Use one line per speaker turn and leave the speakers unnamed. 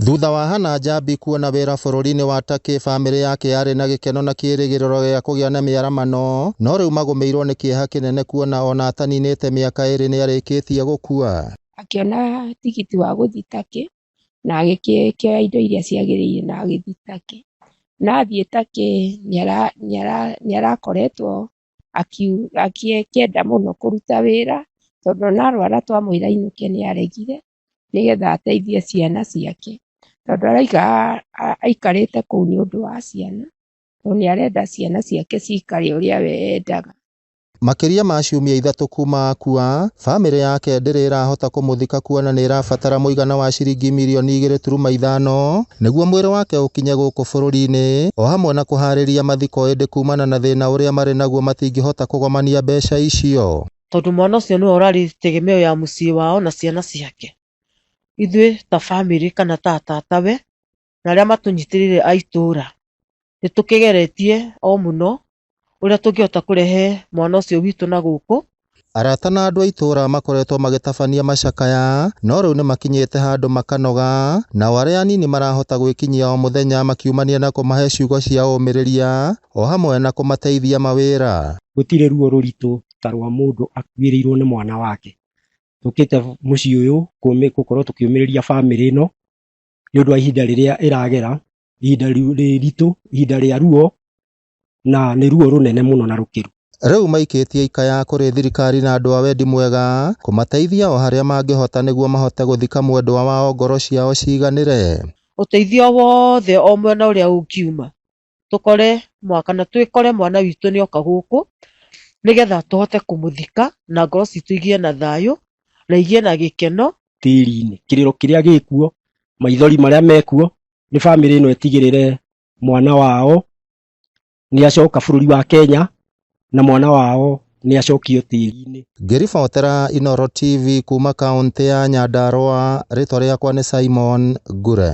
Thutha wa Hannah Njambi kuona wĩra bũrũri-inĩ wa Turkey, bamĩrĩ yake yarĩ na gĩkeno na kĩĩrĩgĩrĩro gĩa kũgĩa na mĩaramano, no rĩu magũmĩirwo nĩ kĩeha kĩnene kuona ona ataninĩte mĩaka 2 nĩarĩkĩtie gũkua.
Akĩona tigiti wa gũthiĩ Turkey na agĩkĩoya indo iria ciagĩrĩire na agĩthiĩ Turkey. Na athiĩ Turkey nĩarakoretwo akĩenda mũno kũruta wĩra tondũ ona arwara twamwĩra ainũke nĩaregire nĩgetha ateithie ciana ciake tondũ arauga aikarĩte kũu nĩ ũndũ wa ciana tondũ nĩarenda ciana ciake cikare ũrĩa we endaga.
Makĩria ma ciumia 3 kuma akua, bamĩrĩ yake ndĩrĩ ĩrahota kũmũthika kuona nĩ ĩrabatara mũigana wa ciringi mirioni 2.5 nĩguo mwĩrĩ wake ũkinye gũkũ bũrũri-inĩ, o hamwe na kũharĩria mathiko ĩndĩ kumana na thĩna ũrĩa marĩ naguo matingĩhota kũgomania mbeca icio.
Tondũ mwana ũcio nĩwe ũrarĩ tegemeo ya mũciĩ wao na ciana ciake. Ithuĩ ta bamĩrĩ kana ta tatawe na arĩa matũnyitĩrĩire a itũũra nĩ tũkĩgeretie o mũno ũrĩa tũngĩhota kũrehe mwana ũcio witũ na gũkũ.
Arata na andũ a itũũra makoretwo magĩtabania macakaya no rĩu nĩmakinyĩte handũ makanoga, nao arĩa anini marahota gwĩkinyia o mũthenya makiumania na kũmahe ciugo cia ũmĩrĩria o hamwe na kũmateithia mawĩra.
Gũtirĩ ruo rũritũ ta rwa mũndũ akuĩrĩirwo nĩ mwana wake. Tũkĩte mũciĩ ũyũ gũkorwo tũkĩũmĩrĩria bamĩrĩ ĩno nĩ ũndũ wa ihinda rĩrĩa ĩragera, ihinda rĩritũ, ihinda rĩa ruo, na nĩ ruo rũnene mũno na rũkĩru.
Rĩu maikĩtie ikaya kũrĩ thirikari na andũ a wendi mwega kũmateithia o harĩa mangĩhota nĩguo mahote gũthika mwendwa wao ngoro ciao ciganĩre.
Ũteithio wothe o mwena ũrĩa ũngiuma tũkore kana twĩkore mwana witũ nĩoka gũkũ nĩgetha tũhote kũmũthika na ngoro citũ igĩe na thayũ na igĩe na gĩkeno.
Tĩri-inĩ kĩrĩro kĩrĩa gĩkuo, maithori marĩa mekuo, nĩ bamĩrĩ ĩno ĩtigĩrĩre mwana wao nĩacoka bũrũri wa Kenya na mwana wao nĩacokio tĩri-inĩ.
Ngĩribotera Inooro TV kuma kaũntĩ ya Nyandarua, rĩtwa rĩakwa nĩ Simon Ngure.